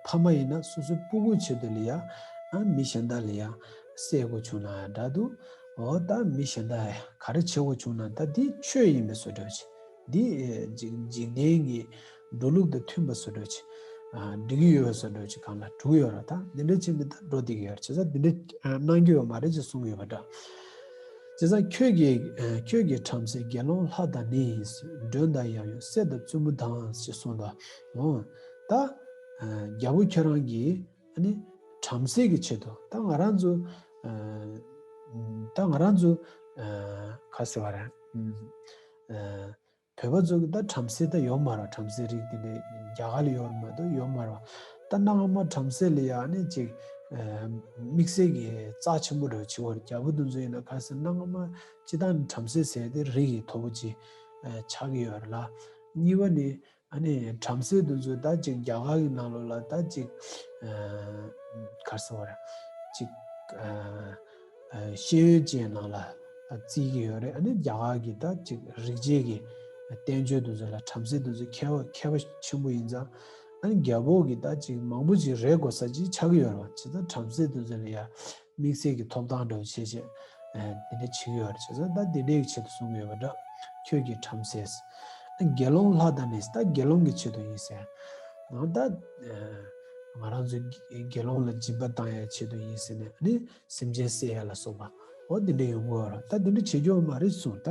ཕ་མ་ཡིན་ན་སོ་སོའི་སྤུ་གུ་ཆེད་དུ་ལ་ཡ་ཨ་མི་གཞན་དག་ལ་ཡ་བསད་དགོས་བྱུང་ན་འདྲ་འདུག་འོ་ད་མི་གཞན་དག་ག་རེ་བྱེད་དགོས་བྱུང་ན་ད་འདི་ཆོས་ཡིན་པའི་བཟོ་འདྲ་བོ་ཅིག་འདི་ཨེ་འཇིག་འཇིག་རྟེན་གྱི་འགྲོ་ལུགས་དང་མཐུན་པ་བཟོ་འདྲ་ཅིག་ཨ་འགྲིག་གི་ཡོད་པའི་བཟོ་འདྲ་ཅིག་གང་ལ་འགྲོ་གི་ཡོད་ར། ད་འདི་འདྲ་ཅིག་མི་ད་འགྲོ་བསྡད་ཀྱི་ཡོད་ར། བྱས་ཙང་འདི་འདྲ་ཨ་གནང་རྒྱུ་ཡོད་མ་རེད་ཅེས་གསུང་གི་ཡོད་པ་འདྲ། བྱས་ཙང་ཁྱོད་ཀྱི་ཨ་ཁྱོད་ཀྱི་བྲམ་ཟེ་དགེ་སློང་ལྷ་དང་ནི། མགྲོན་དང་ཡང་ཡང་སྲས་དང་བཙུན་མོ་དང་ཞེས་གསུངས་པ། འོ་ད་ཨ་རྒྱལ་པོ་ཁྱོད་རང་གིས་ཨ་ནི་བྲམ་ཟེ་གི་ཆེད་དུ་ད་ང་རང་ཚོ་ཨ་ད་ང་རང་ཚོ་ཨ་ག་ཟེར་བ་རེད། ཨ་བོད་པ་ཚོ་གི་ད་བྲམ་ཟེ་ད་ཡོད་མ་རེད། བྲམ་ཟེ་རིགས་དེ་འདྲ་རྒྱ་གར་ལ་ཡོད་མ་གཏོགས་ཡོད་མ་རེད། ད་གནའ་སྔ་མ་བྲམ་ཟེ་ལ་ཡ་ནི་ཅིག་ཨ་དམིགས་བསལ་གྱི་རྩ་ཆེན་པོ་འདྲ་བྱེད་པ་རེད། རྒྱལ་པོ་དེ་ཚོ་ཡིན་ན་ག་ཟེར་གནའ་སྔ་མ་སྤྱི་བཏང་ནས་བྲམ་ཟེ་ཟེར་དེ་རིགས་ཀྱི་མཐོ་པོ་ཅིག་ཨ་ཆགས་ཀྱི་ཡོད་རེད་ལ། གཉིས་པ་ནི་ཨ་ནི་བྲམ་ཟེ་དེ་ཚོ་ད་ཅིག་རྒྱ་གར་གྱི་ནང་ལོགས་ལ་ད་ཅིག་ཨ་ག་རེ་ཟེར་བ་རེད། ཅིག་ཨ་ཨ་ཤེས་ཡོན་ཅན་ནང་ལ་བརྩི་གི་ཡོད་རེད། ཨ་ནི་རྒྱ་གར་གྱི་ད་ཅིག་རིག་བྱེད་ཀྱི་བསྟན་བཅོས་དེ་ཚོ་ལ་བྲམ་ཟེ་དེ་ཚོ་མཁས་པ་མཁས་པ་ཆེན་པོ་ཡིན་ཙང་། ཨ་ནི་རྒྱལ་པོ་གི་ད་ཅིག་མང་པོ་ཅིག་རེ་དགོས་ས་ཅིག་ཆགས་ཀྱི་ཡོད་རེད་བ། བྱས་ཙང་བྲམ་ཟེ་དེ་ཚོ་ལ་ཡ་དམིགས་བསལ་གྱི་ཐོབ་ཐང་འདྲ་བོ་བྱས་བྱས་ཨ་འདི་འདྲ་བྱེད་ཀྱི་ཡོད་རེད། བྱས་ཙང་ད་འདི་འདྲའི་ཆེད་དུ་གསུང་གི་ཡོད་པ་འདྲ། ཁྱོད་ཀྱི་བྲམ་ཟེ། ཨ་དགེ་སློང་ལྷ་དང་ནི། ད་དགེ་སློང་གི་ཆེད་དུ་ཡིན་ཟེར། ད་ཨ་ ང་རང་ཚོའི་དགེ་སློང་ལ་སྦྱིན་པ་བཏང་ཡ་ཆེད་དུ་ཡིན་ཟེར་ནས་ཨ་ནི་སེམས་ཅན་བསད་ཡ་ལ་སོགས་པ་འོ་འདི་འདྲ་ཡོང་གི་ཡོད་རེད། ད་འདི་འདྲ་བྱེད་རྒྱུ་མ་རེད་གསུངས། ད་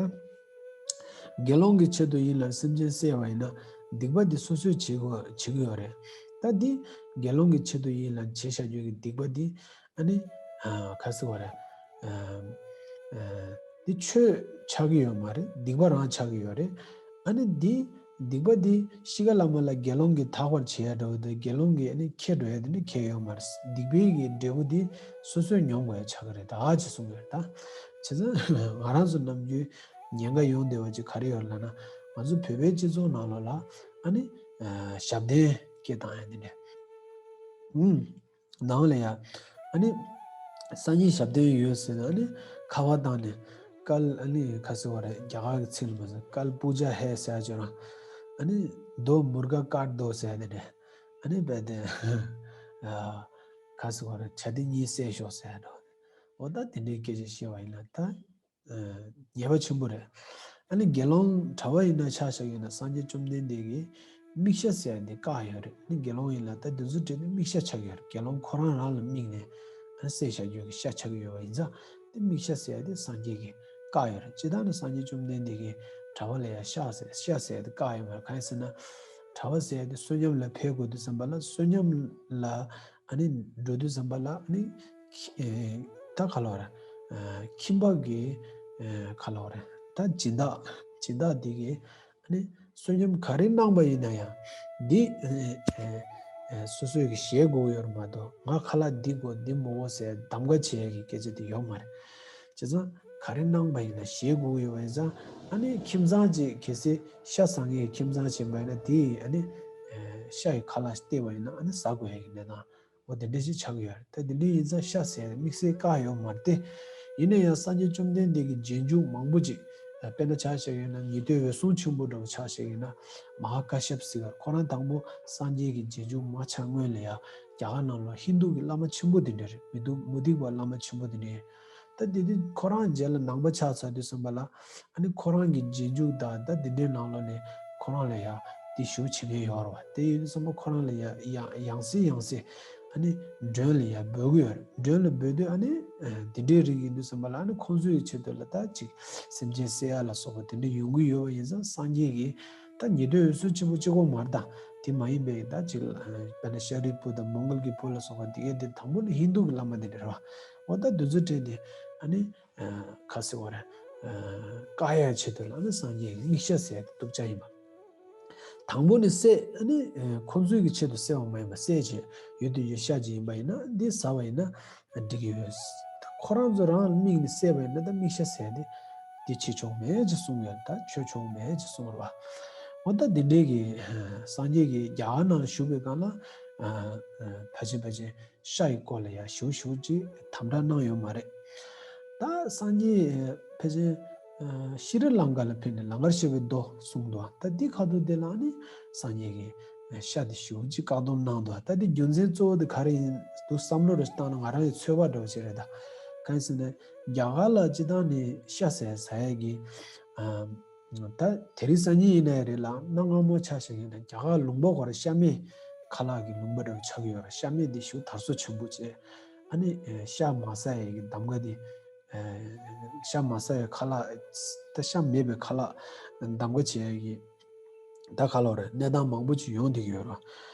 དགེ་སློང་གི་ཆེད་དུ་ཡིན་ལ་སེམས་ཅན་བསད་པ་ཡིན་ན་སྡིག་པ་འདི་སོ་སོས་བྱེད་དགོས་བྱེད་ཀྱི་ཡོད་རེད། ད་འདི་དགེ་སློང་གི་ཆེད་དུ་ཡིན་ལ་བྱེད་བྱ་རྒྱུ་གི་སྡིག་པ་འདི་ཨ་ནི་ཨ་ག་ཟེར་བ་རེད། ཨ་ཨ་འདི་ཆོས་ཆགས་ཀྱི་ཡོད་མ་རེད། སྡིག་པ་རང་ཆགས་ཀྱི་ཡོད་རེད། ཨ་ནི་འདི་སྡིག་པ་འདི་གཤིས་ཀ་ལ་མ་ལ་དགེ་སློང་གིས་དག་པར་བྱེད་ཡ་འདྲ་བོ་དང་དགེ་སློང་གིས་ཨ་ནི་ཁྱེར་འགྲོ་ཡ་དེ་ནི་ཁྱེར་ཡོད་མ་རེད། སྡིག་པའི་གི་འབྲས་བུ་འདི་སོ་སོས་མྱོང་དགོས་ཡ་ཆགས་ཀྱི་རེད། ད་ཨ་ཅེ་གསུང་གི་རེད། ད་བྱས་ཙང་ང་རང་ཚོ་ནམ་རྒྱུན་ཉེན་ཁ་ཡོང་བསྡད་པ་ཅིག་ག་རེ་ཡོད་ལབ་ན་ང་ཚོ་བོད་པའི་སྤྱི་ཚོགས་ནང་ལོགས་ལ་ཨ་ནི་ཨ་ཞབས་བརྟན་སྐད་བཏང་ཡ་དེ་འདྲ། ཨུམ། ནང་ལ་ཡ། ཨ་ནི། སངས་རྒྱས་ཞབས་བརྟན་ཡོད་ཟེར་ན་ཨ་ནི། ཁ་པར་བཏང་ནས། ཀལ་ཨ་ནི་ཁ་ཟེར་བ་རེད། རྒྱ་གར་གྱི་ཚིག་ལ་མ་ཟེར། ཀལ་པུ་ཇ་ཧེ་ཟེར་ཡ་ཅོ་རང་། ཨ་ནི། དོ་མུར་ག་ཀར་དོ་ཟེར་ཡ་དེ་འདྲ། ཨ་ནི་རྦད་དེ། ཨ། ཁ་ཟེར་བ་རེད། བྱ་དེ་གཉིས་བསད་ཤོག་ཟེར་ཡ་འདྲ། འོ་ད་དེ་འདྲའི་སྐད་ཆ་བཤད་པ་ཡིན་ན་ད། ཉེས་པ་ཆེན་པོ་རེད། ཨ་ནི་དགེ་སློང་གྲྭ་པ་ཡིན་ན་ཆ་བཞག་ཡོད་ན་སངས་རྒྱས་བཅོམ་ལྡན་འདས་ཀྱིས་དམིགས་བྱ་ཟེར་ཡ་འདི་བཀག་ཡོད་རེད། ཨ་ནི་དགེ་སློང་ཡིན་ན་ད་དེ་ཚོ་དྲན་ནས་དམིགས་བྱ་ཆགས་ཡོད་རེད། དགེ་སློང་ཁོ་རང་རང་ལ་དམིགས་ནས་ཨ་ནི་བསད་བཞག་རྒྱུ་གི་བྱ་ཆགས་ཡོད་པ་ཡིན་ཙང་དེ་དམིགས་བྱ་ཟེར་ཡ་དེ་སངས་རྒྱས་ཀྱིས་བཀག་ཡོད་རེད། སྤྱིར་བཏང་ནི་སངས་རྒྱས་བཅོམ་ལྡན་འདས་ཀྱིས་གྲྭ་པ་ལ་ཡ་བཤགས་ཟེར་བཤགས་ཟེར་ཡ་དེ་བཀག་ཡོད་མ་རེད། གང་ཡིན་ཟེར་ན་གྲྭ་པ་ཟེར་ཡ་དེ་བསོད་སྙོམས་ལ་ཕེབས་དགོས་དུས་ཙམ་པ་ལ་བསོད་སྙོམས་ལ། ཨ་ནི་འགྲོ་དུས་ཙམ་པ་ལ་ཨ་ནི་ཨེ་ད་ག་ལོ་ར། ཨ་ཁྱིམ་པ་གི་ཨེ་ག་ལོ་ར། ད་སྦྱིན་བདག་སྦྱིན་བདག་འདི་གི་ཨ་ནི་བསོད་སྙོམས་ག་རེ་གནང་པ་ཡིན་ན་ཡང་འདི་ཨེ་ཨེ་ཨེ་སོ་སོའི་གི་བཞེས་དགོས་ཡོད་མ་གཏོགས་ང་ཁ་ལག་འདི་དགོས་འདི་མི་དགོས་ཟེར་གདམ་ག་བྱེད་ཡ་གི་སྐད་ཆ་དེ་ཡོད་མ་རེད། བྱས་ཙང་ག་རེ་གནང་པ་ཡིན་ན་བཞེས་དགོས་ཡོད་པ་ཡིན་ཙང་ཨ་ནི་ཁྱིམ་ཚང་ཅིག་གལ་སྲིད་ཤ་ཟ་མཁན་གྱི་ཁྱིམ་ཚང་ཅིག་ཡིན་པ་ཡིན་ན་དེ་ཨ་ནི་ཨེ་ཤ་ཡི་ཁ་ལག་སྟེར་བ་ཡིན་ན་ཨ་ནི་ཟ་དགོས་ཡ་གི་གནས་སྟངས། འོ་དེ་འདྲ་ཞིག་ཆགས་ཀྱི་ཡོད་རེད། ད་དེ་འདྲ་ཡིན་ཙང་ཤ་ཟ་ཡ་དམིགས་བསལ་བཀག་ཡོད་མ་རེད་དེ། ཡིན་ན་ཡང་སངས་རྒྱས་བཅོམ་ལྡན་འདས་ཀྱི་རྗེས་འཇུག་མང་པོ་ཅིག་དཔེར་ན་ཆ་བཞག་ཡོད་ན་ཉན་ཐོས་འོད་སྲུང་ཆེན་པོ་འདྲ་བོ་ཆ་བཞག་ཡོད་ན་མ་ཧཱ་ཀ་ཤབ་ཟེར་བ་ཁོ་རང་དང་པོ་སངས་རྒྱས་ཀྱི་རྗེས་འཇུག་མ་ཆགས་སྔོན་ལ་ཡ་རྒྱ་གར་ནང་ལ་ཧིན་དུ་གི་བླ་མ་ཆེན་པོ་དེ་འདྲ་རེད། མི་འདུག་མུ་སྟེགས་པ་བླ་མ་ཆེན་པོ་དེ་འདྲ་རེད། ད་དེ་དུས་ཁོ་རང་རྗེས་ལ་ནང་པ་ཆགས་ཚར་དུས་ཙམ་པ་ལ་ཨ་ནི་ཁོ་རང་གི་རྗེས་འཇུག་དང་ད་དེ་འདྲའི་ནང་ལོགས་ནས་ཁོ་རང་ལ་ཡ་དེ་ཞུ་བྱེད་མཁན་ཡོད་རེད་བ། དེ་ཡིན་དུས་ཙམ་པ་ཁོ་རང་ལ་ཡ་ཡང་ཡང་སེ་ཡང་སེ་ཨ་ནི་མགྲོན་ལ་ཡ་འབོད་གི་ཡོད་རེད། མགྲོན་ལ་འབོད་དུས་ཨ་ནི་དེ་འདྲའི་རིགས་ཡིན་དུས་ཙམ་པ་ལ་ཨ་ནི་ཁོང་ཚོའི་ཆེད་དུ་ལ་ད་ཅིག་སེམས་ཅན་བསད་ཡ་ལ་སོགས་པ་དེ་འདྲ་ཡོང་གི་ཡོད་པ་ཡིན་ཙང་སངས་རྒྱས་ཀྱིས་ད་ཉན་ཐོས་འོད་སྲུང་ཆེན་པོ་གཅིག་པོ་མ་རེད་ད། དེ་མ་ཡིན་པའི་ད་ཅིག་དཔེར་ན་ཤཱ་རིའི་བུ་དང་མོའུ་འགལ་གྱི་བུ་ལ་སོགས་པ་དེ་གས་དེ་དང་པོ་ནི་ཧིན་དུ་གི་བླ་མ་དེ་འདྲ་རེད་བ། འོ་ད་དེ་ཚོ་དྲན་ཏེ་ཨ་ནི་ཁ་ཟེར་བ་རེད། བཀག་ཡ་ཆེད་དུ་ལ་ནི་སངས་རྒྱས་ཀྱི་དམིགས་བྱ་ཟེར་ཏེ་གཏུབ་བྱ་ཡིན་པ། དང་པོ་ནི་བསད་ཨ་ནི་ཁོ་ཚོའི་གི་ཆེད་དུ་བསད་པ་མ་ཡིན་པ་བསད་བྱས་ཡོད་དུས་ཡོད་ཤ་ཅིག་ཡིན་པ་ཡིན་ན་འདི་ཟ་བ་ཡིན་ན་འགྲིག་གི་ཡོད། ཁོ་རང་ཚོ་རང་ལ་དམིགས་ནས་བསད་པ་ཡིན་ན་ད་དམིགས་བྱ་ཟེར་ཏེ་འདི་བྱེད་ཆོག་མེད་ཅེས་གསུངས་ཡོད། ད་ཆོས་ཆོག་མེད་ཅེས་གསུངས་རེད་བ། འོ་ད་འདི་འདྲའི་གི་སངས་རྒྱས་ཀྱིས་རྒྱ་གར་ནང་ལ་བཞུགས་པའི་སྒང་ལ་ཕལ་ཆེར་ཕལ་ཆེར་ཤ་ཡི་སྐོར་ལ་ཡང་ཞུ་ཞུ་ཅིག་དམ་བསྒྲགས་གནང་ཡོད་མ་རེད། ད་སངས་རྒྱས་ཕལ་ཆེར་ཤྲི་ལང་ཀ་ལ་ཕེབས་ནས་ལང་ཀར་གཤེགས་པའི་མདོ་གསུངས་འདུག་ད་འདི་ཁ་ཐུག་དེ་ལ་ནི་སངས་རྒྱས་ཀྱིས་ཤ་དེ་ཞུ་ཅིག་བཀག་སྡོམ་གནང་འདུག་ད་འདི་རྒྱུ་མཚན་གཙོ་བོ་དེ་ག་རེ་ཡིན་འདུག་བསམ་བློ་རེ་བཏང་ན་ང་རང་གི་ཚོད་དཔག་འདྲ་བོ་ཅིག་རེད་ད། གང་ཡིན་ཟེར་ན་རྒྱ་གར་ལ་སྤྱིར་བཏང་ནས་ཤ་ཟ་ཟ་ཡས་ཀྱི་ད་དེ་རིང་སང་ཉིན་ཡིན་ནའི་རེད་ལ་གནའ་སྔ་མོ་ཆ་བཞག་ཡིན་ན་རྒྱ་གར་ལུང་པ་གོ་ར་ཤ་མེད་ཁ་ལག་གི་ལུང་པ་འདྲ་བོ་ཆགས་ཀྱི་ཡོད་རེད། ཤ་མེད་དེ་ཞུ་དར་སོ་ཆེན་པོ་བྱས་ཨ་ནི་ཤ་མ་ཟ་ཡས་ཀྱི་གདམ་ག་དེ་ཤ་མ་ཟ་ཡས་ཁ་ལག་ད་ཤ་མེད་པའི་ཁ་ལག་གདམ་ག་བྱས་ཡས་ཀྱི་ད་ག་ལོ་རེད་གནས་སྟངས་མང་པོ་ཅིག་ཡོང་བསྡད་ཀྱི་ཡོད་རེད།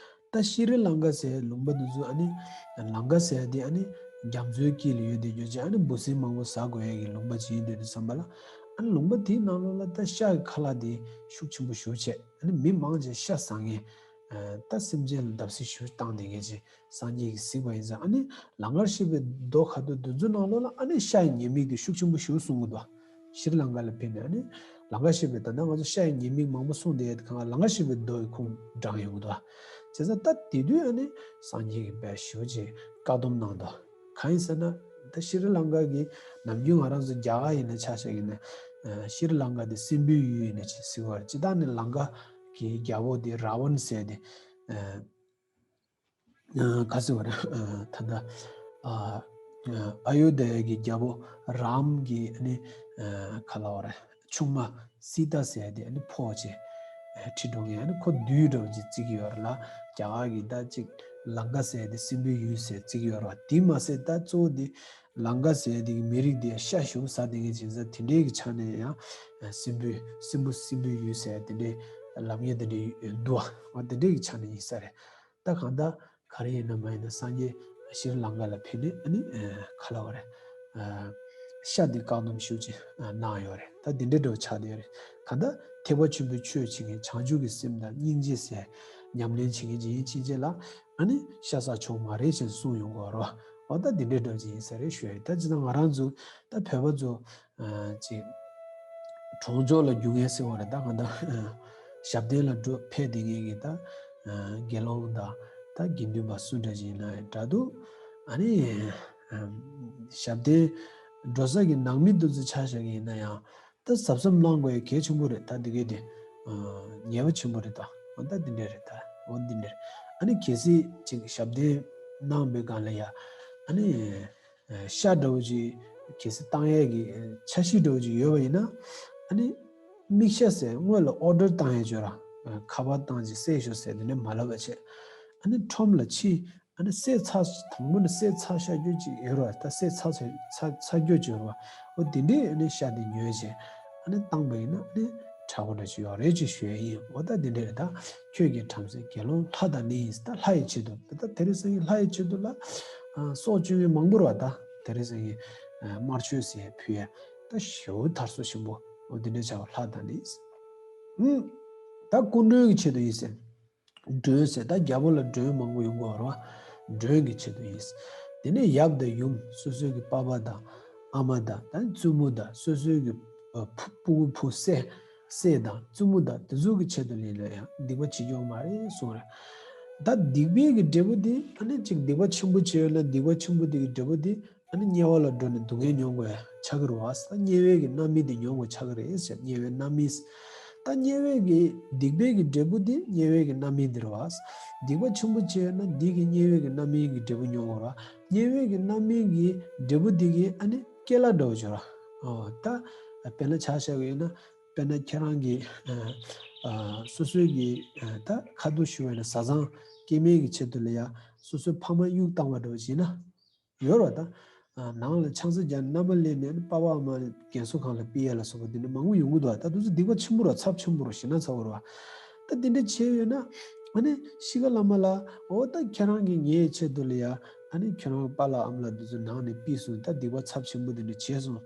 ད་ཤྲི་ལང་ཀ་ཟེར་ལུང་པ་འདི་ཚོ་ཨ་ནི་ལང་ཀ་ཟེར་དེ་ཨ་ནི་རྒྱ་མཚོའི་དཀྱིལ་ལ་ཡོད་དེ་ཡོད་ཅེ་ཨ་ནི་འབུ་སྲིན་མང་པོ་ཟ་དགོས་ཡས་ཀྱི་ལུང་པ་ཅིག་ཡིན་དེ་དུས་ཙམ་པ་ལ་ཨ་ནི་ལུང་པ་དེའི་ནང་ལོགས་ལ་ད་ཤ་གི་ཁ་ལག་དེ་ཤུགས་ཆེན་པོ་ཞེ་པོ་བྱས་ཨ་ནི་མི་མང་ཆེ་ཤ་ཟ་མཁན་ད་སེམས་ཅན་ལ་བརྡབ་གསིག་ཞེ་པོ་བཏང་བསྡད་མཁན་ཅིག་སངས་རྒྱས་ཀྱིས་གཟིགས་པ་ཡིན་ཙང་ཨ་ནི་ལང་ཀར་གཤེགས་པའི་མདོ་ཁ་ཐུག་འདི་ཚོའི་ནང་ལོགས་ལ་ཨ་ནི་ཤ་ཡི་ཉེས་དམིགས་དེ་ཤུགས་ཆེན་པོ་ཞེ་པོ་གསུང་གི་འདུག་ཤྲི་ལང་ཀ་ལ་ཕེབས་ནས་ཨ་ནི་ལང་ཀ་གཤེགས་པའི་ད་ལྟ་ང་ཚོ་ཤ་ཡི་ཉེས་དམིགས་མང་པོ་གསུངས་བསྡད་ཡོད་དེ་གང་ལ་ལང་ཀ་གཤེགས་པའི་མདོ་ཡི་ཁུངས་དྲངས་ཡོང་གི་འདུག་བྱས་ཙང་ད་དེ་དུས་ཨ་ནི་སངས་རྒྱས་ཀྱིས་དཔེ་ཞེ་པོ་ཅིག་བཀག་སྡོམ་གནང་འདུག་གང་ཡིན་ཟེར་ན་ད་ཤྲི་ལང་ཀ་གི་ནམ་རྒྱུན་ང་རང་ཚོ་རྒྱ་གར་ཡིན་ན་ཆ་བཞག་ཡིན་ན་ཤྲི་ལང་ཀ་དེ་སྲིན་པོའི་ཡུལ་ཡིན་ན་ཅིག་ཟེར་བ་རེད། སྤྱིར་བཏང་ནི་ལང་ཀ་གི་རྒྱལ་པོ་དེ་ར་ཝན་ཟེར་དེ། ཨ་ག་ཟེར་བ་རེད། ཨ་ད་ལྟ་ཨ་ཨ་ཡོ་དྷ་ཡ་གི་རྒྱལ་པོ་རཱམ་གྱི་ཨ་ནི་ཨ་ག་ལབ་དགོས་རེད། ཆུང་མ་སི་ཏཱ་ཟེར་ཡ་དེ་ཨ་ནི་ཕོག་བྱས་ཨ་ཁྲིད་འགྲོ་མཁན་ཨ་ནི་ཁོ་བདུད་འདྲ་བོ་ཅིག་བརྩི་གི་ཡོད་རེད་ལ། རྒྱ་གར་གྱི་ད་ཅིག་ ལང་ཀ་ཟེར་དེ་སྲིན་པོའི་ཡུལ་ཟེར་བརྩི་གི་ཡོད་རེད་བ། དེ་མ་ཟད་ད་གཙོ་བོ་དེ་ལང་ཀ་ཟེར་དེ་གི་མི་རིགས་དེ་ཤ་ཞེ་པོ་ཟ་བསྡད་མཁན་ཅིག་ཡིན་ཙང་དེ་འདྲའི་གི་ཆ་ནས་ཡང་སྲིན་པོའི་སྲིན་པོ་སྲིན་པོའི་ཡུལ་ཟེར་དེ་འདྲའི་ལབ་མཁན་དེ་འདྲའི་འདུག་བ། དེ་འདྲའི་གི་ཆ་ནས་ཡིན་ས་རེད། ད་གང་ལྟར་ག་རེ་ཡིན་ན་མ་ཡིན་ན་སངས་རྒྱས་ཤྲི་ལང་ཀ་ལ་ཕེབས་ནས་ཨ་ནི་ག་ལབ་པ་རེད། ཤ་འདི་བཀག་སྡོམ་ཞུ་ཅིག་གནང་ཡོད་རེད། ད་འདི་འདྲའི་འདྲ་བོ་ཆགས་བསྡད་ཡོད་རེད། གང་ལྟར་ཐེག་པ་ཆེན་པོའི་ཆོས་བྱེད་མཁན་བྱང་ཆུབ་ཀྱི་སེམས་དང་སྙིང་རྗེ་ཟེར་ཉམས་ལེན་བྱེད་མཁན་ཅིག་ཡིན་ཕྱིན་ཆད་ལ་ཨ་ནི་ཤ་ཟ་ཆོག་མ་རེད་ཅེས་གསུངས་ཡོང་གི་ཡོད་རེད་བ། འོ་ད་འདི་འདྲའི་འདྲ་བོ་ཅིག་ཡིན་ས་རེད་ཞུ་ཡ་ཡིན། ད་ཅི་ད་ང་རང་ཚོ་ད་བོད་པ་ཚོ་ཅིག་གྲོང་ཆོག་ལ་རྒྱུག་མཁན་ཟེར་བ་རེད། ད་གང་ལྟར་ཞབས་བརྟན་ལ་འགྲོ་ཕེབས་བསྡད་མཁན་གྱི་ད་དགེ་སློང་དང་ད་དགེ་འདུན་པ་སུ་འདྲ་ཞིག་ཡིན་ན་ཡང་འདྲ་འདུག་ཨ་ནི་ཞབས་བརྟན་འགྲོ་ས་གི་ནང་མི་དེ་ཚོ་ཆ་བཞག་གི་ཡིན་ན་ཡང་ད་གཟབ་གཟབ་གནང་དགོས་ཡ་གལ་ཆེན་པོ་རེད། ད་འདི་གའི་དེ་ཉེས་པ་ཆེན་པོ་རེད། ད་འོ་ད་འདི་འདྲ་རེད། ད་འོ་འདི་འདྲ་རེད། ཨ་ནི་གལ་སྲིད་ཅིག་ཞབས་བརྟན་གནང་པའི་སྒང་ལ་ཡ་ཨ་ནི། ཤ་འདྲ་བོ་ཅིག་གལ་སྲིད་བཏང་ཡས་ཀྱི་འཆར་གཞི་འདྲ་བོ་ཅིག་ཡོད་པ་ཡིན་ན། ཨ་ནི་དམིགས་བྱ་ཟེར་སྔོན་ལ་ཨོ་ཌར་བཏང་ཡས་ཅིག་ཡོད་ར། ཁ་པར་བཏང་ཅིག་བསད་ཤོག་ཟེར་དེ་འདྲ་མ་ལབ་པ་བྱས། ཨ་ནི་ཁྲོམ་ལ་ཕྱིན། ཨ་ནི་བསད་ཚར། དང་པོ་ནས་བསད་ཚར་བཞག་རྒྱུ་ཅིག་ཡོད་ར། ད་བསད་ཚར་ཚར་ཚར་རྒྱུ་ཅིག་ཡོད་ར། འོ་དེ་འདྲས་ཨ་ནི་ཤ་དེ་ཉོས་བྱས་ཨ་ནི་བཏང་པ་ཡིན་ན་ཨ་ནི་དྲག་པོ་འདྲ་ཅིག་ཡོད་རེད་ཅེས་ཞུ་ཡས་ཡིན། འོ་ད་དེ་འདྲས་རེད། ད་ཁྱོད་ཀྱིས་བྲམ་ཟེ་དགེ་སློང་ལྷ་དང་ནི་ཡིན། ད་ལྷ་ཡི་ཆེད་དུ། ད་དེ་རིང་སང་ཉིན་ལྷ་ཡི་ཆེད་དུ་ལ་ཨ་སྲོག་གཅོད་མཁན་མང་པོ་རེད་བ། ད་དེ་རིང་སང་ཉིན་ཨ་དམར་མཆོད་ཟེར་ཕུལ་ཡས་ད་ཞེ་པོ་དར་སྲོལ་ཆེན་པོ། འོ་དེ་འདྲས་བྱ་བ་ལྷ་དང་ནི་ཡིན། ཨུམ། ད་སྐུ་མགྲོན་གྱི་ཆེད་དུ་ཡིན་ཟེར། མགྲོན་ཟེར་ད་རྒྱལ་པོ་ལ་མགྲོན་མང་པོ་ཡོང་གི་ཡོད་རེད་བ། མགྲོན་གྱི་ཆེད་དུ་ཡིན། དེ་ནས་ཡབ་དང་ཡུམ་སོ་སོའི་གི་པ་ཕ་དང་ཨ་མ་དང་ད་བཙུན་མོ་དང་སོ་སོའི་གི་ཨ་ཕུ་ཕྲུ་གུ་ཕུ་སྲས་སྲས་དང་བཙུན་མོ་དང་དེ་ཚོ་གི་ཆེད་དུ་ལེན་ལ་ཡང་སྡིག་པ་བྱེད་ཆོག་མ་རེད་གསུངས་རེད། ད་སྡིག་པའི་གི་འབྲས་བུ་དེ་ཨ་ནི་ཅིག་སྡིག་པ་ཆེན་པོ་བྱས་ཡོད་ན་སྡིག་པ་ཆེན་པོ་དེ་གི་འབྲས་བུ་དེ། ཨ་ནི་དམྱལ་བ་ལ་འགྲོ་ནས་སྡུག་བསྔལ་མྱོང་དགོས་ཆགས་ཀྱི་རེད་བ། ད་དམྱལ་བའི་གི་རྣམ་སྨིན་དེ་མྱོང་དགོས་ཆགས་ཀྱི་རེད་ཟེར། དམྱལ་བའི་རྣམ་སྨིན། ད་དམྱལ་བའི་གི་སྡིག་པའི་གི་འབྲས་བུ་དེ་དམྱལ་བའི་གི་རྣམ་སྨིན་དེ་རེད་བ། སྡིག་པ་ཆེན་པོ་བྱས་ན་འདི་གི་དམྱལ་བའི་གི་རྣམ་སྨིན་གི་འབྲས་བུ་མྱོང་དགོས་རེད་བ། དམྱལ་བའི་གི་རྣམ་སྨིན་གི་འབྲས་བུ་དེ་གི་ཨ་ནི་སྐྱེ་ལ་འགྲོ་བྱོས་ར། ཨོ་ད་དཔེར་ན་ཆ་བཞག་གི་ཡོད་ན་དཔེར་ན་ཁྱེད་རང་གི་ཨ་ཨ་སོ་སོའི་གི་ཨ་ད་ཁ་ཐུག་ཞུ་བས་ན་བཟའ་ཚང་སྐྱེ་དམན་གི་ཆེད་དུ་ལ་ཡ་སོ་སོའི་ཕ་མ་གཡུག་བཏང་བ་འགྲོ་བྱས་ན། ཡོད་རེད་བ། ད་ནང་ལ་ཆང་ས་རྒྱག་མནའ་མ་ལེན་ནས་པ་ཕ་ཨ་མ་རྒན་གསོ་ཁང་ལ་ཕུད་ཡ་ལ་སོགས་པ་འདི་འདྲ་མང་པོ་ཡོང་གི་འདུག་ད་དུང་སྡིག་པ་ཆེན་པོ་རེད། ཚབས་ཆེན་པོ་རེད། ཞེ་ན་ཚ་བོ་རེད་བ། ད་འདི་འདྲ་བྱས་ཡོད་ན་ཨ་ནི་ཤི་ཁ་ལ་མ་ལ་འོ་ད་ཁྱེད་རང་གིས་ངའི་ཆེད་དུ་ལ་ཡ་ཨ་ནི་ཁྱེད་རང་པཱ་ལགས་ཨ་མ་ལགས་འདི་ཚོ་ནང་ནས་ཕུད་སོང་། ད་སྡིག་པ་ཚབས་ཆེན་པོ་འདི་འདྲ་བྱས་སོང་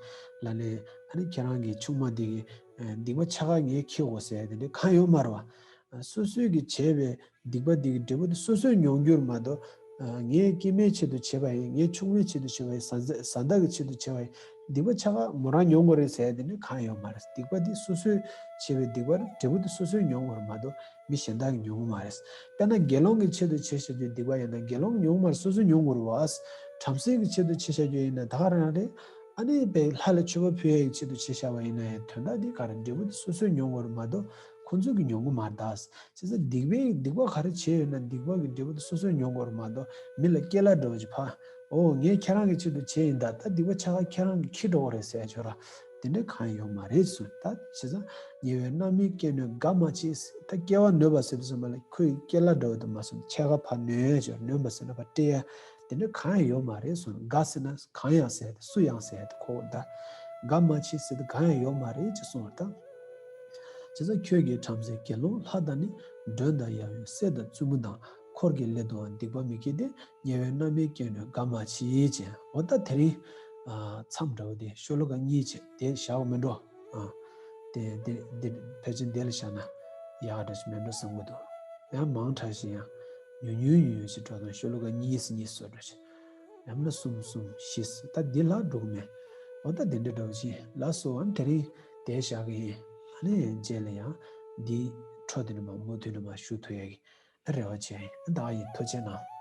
ལབ་ནས་ཨ་ནི་ཁྱེད་རང་གི་ཆུང་མ་འདི་གི་སྡིག་པ་ཆ་ག་ངས་འཁྱེར་དགོས་ཟེར་ཡ་དེ་འདྲ་གང་ཡོད་མ་རེད་བ། སོ་སོས་གི་བྱས་པའི་སྡིག་པ་འདི་གི་འབྲས་བུ་དེ་སོ་སོས་མྱོང་རྒྱུར་མ་གཏོགས། ངའི་སྐྱེ་དམན་ཆེད་དུ་བྱས་པ་ཡིན། ངའི་ཆུང་མའི་ཆེད་དུ་བྱས་པ་ཡིན། བཟའ་ཟླ་བཟའ་ཟླ་གི་ཆེད་དུ་བྱས་པ་ཡིན། སྡིག་པ་ཆ་ག་མོ་རང་མྱོང་དགོས་རེད་ཟེར་ཡ་དེ་ནི་གང་ཡོད་མ་རེད། སྡིག་པ་འདི་སོ་སོས་བྱས་པའི་སྡིག་པ་རེད། འབྲས་བུ་འདི་སོ་སོས་མྱོང་དགོས་རེད་མ་གཏོགས་མི་གཞན་དག་གིས་མྱོང་གི་མ་རེད། དཔེར་ན་དགེ་སློང་གི་ཆེད་དུ་བྱས་བཞག་རྒྱུའི་སྡིག་པ་ཡིན་ན་དགེ་སློང་མྱོང་མ་རེད། སོ་སོས་མྱོང་དགོས་རེད་བ། བྲམ་ཟེ་གི་ཆེད་དུ་བྱས་བཞག་རྒྱུ་ཡིན་ན་ད་ག་རང་རེད། ཨ་ནི་དཔེ་ལྷ་ལ་མཆོད་པ་ཕུལ་ཡ་གི་ཆེད་དུ་བྱས་བཞག་པ་ཡིན་ན་ཡང་དོན་དག་འདི་ག་རེ་འབྲས་བུ་འདི་སོ་སོས་མྱོང་དགོས་རེད་མ་གཏོགས་ཁོང་ཚོས་གི་མྱོང་གི་མ་རེད་ད། བྱས་ཙང་སྡིག་པའི་སྡིག་པ་ག་རེ་བྱས་ཡོད་ན་སྡིག་པ་གི་འབྲས་བུ་དེ་སོ་སོས་མྱོང་དགོས་རེད་མ་གཏོགས་མི་ལ་སྐྱེ་ལ་འགྲོ་བ་ཅིག་ཕ། ཨོ་ངས་ཁྱེད་རང་གི་ཆེད་དུ་བྱས་ཡིན་ད། ད་སྡིག་པ་ཆ་ག་ཁྱེད་རང་གི་འཁྱེར་འགྲོ་བ་རེད་ཟེར་ཡ་ཆོག་ར། དེ་འདྲ་གང་ཡང་ཡོད་མ་རེད་གསུངས། ད་བྱས་ཙང་དམྱལ་བའི་རྣམ་སྨིན་སྐྱེ་གནོད་དགའ་མ་བྱེད། ད་སྐྱེ་བ་གནོད་པ་ཟེར་དུས་ཙམ་པ་ལ་ཁོས་སྐྱེ་ལ་འགྲོ་བ་དུ་མ་སོང་ཆ་ག་ཕ་གནོད་ཡ་ཆོག་གནོད་པ་ཟེར་ན་ཕ་སྤྲད་ཡ་དེ་འདྲ་གང་ཡང་ཡོད་མ་རེད་གསུངས། དགའ་ཟེར་ན་གང་ཡང་ཟེར་ཡ་དེ་སུ་ཡང་ཟེར་ཡ་དེ་ཁོ་ད་དགའ་མ་བྱེད་ཟེར་དུས་གང་ཡང་ཡོད་མ་རེད་ཅེས་གསུངས་པ་དང་། བྱས་ཙང་ཁྱོད་ཀྱིས་བྲམ་ཟེ་དགེ་སློང་ལྷ་དང་ནི། མགྲོན་དང་ཡབ་ཡུམ་སྲས་དང་བཙུན་མོ་དང་། འཁོར་གྱི་སླད་དུའང་སྡིག་པ་མི་བགྱིད་དེ། དམྱལ་བའི་རྣམ་སྨིན་སྐྱེ་གནོད་དགའ་མ་བྱེད་ཅེས། འོ་ད་དེ་རིང་ཨ་མཚམས་འདྲ་བོ་དེ་ཤོ་ལོ་ཀ་གཉིས་བྱས་དེ་བཞག་པ་མིན་འགྲོ། ཨ་དེ་དེ་དེ་ཕལ་ཆེར་དེ་ལ་བཞག་ན་ཡག་འདྲ་ཞིག་མིན་འགྲོ་བསམ་གྱི་འདུག་ཡང་མང་དྲགས་ཤིག་ཡང་ཉུང་ཉུང་ཉུང་ཉུང་ཞིག་འགྲོ་དང་ཤོ་ལོ་ཀ་གཉིས་སུ་གཉིས་སུ་འགྲོ་ཞིག་ཡང་ན་གསུམ་གསུམ་བཞི་ད་འདི་ལྷག་འགྲོ་གི་མེད། འོ་ད་དེ་འདྲ་འདྲ་བོ་ཅིག་ལགས་སོ། ཨ་ནི་དེ་རིང་དེ་བཞག་གི་ཡིན། ཨ་ནི་རྗེས་ལ་ཡང་འདི་འཕྲོ་དེ་ནས་མ་མུ་མཐུད་ནས་མ་ཞུ་ཐུབ་ཡ་གི་རེ་བ་བྱེད་ཡིན། ད་ཡིན་ཐུགས་རྗེ་གནང་།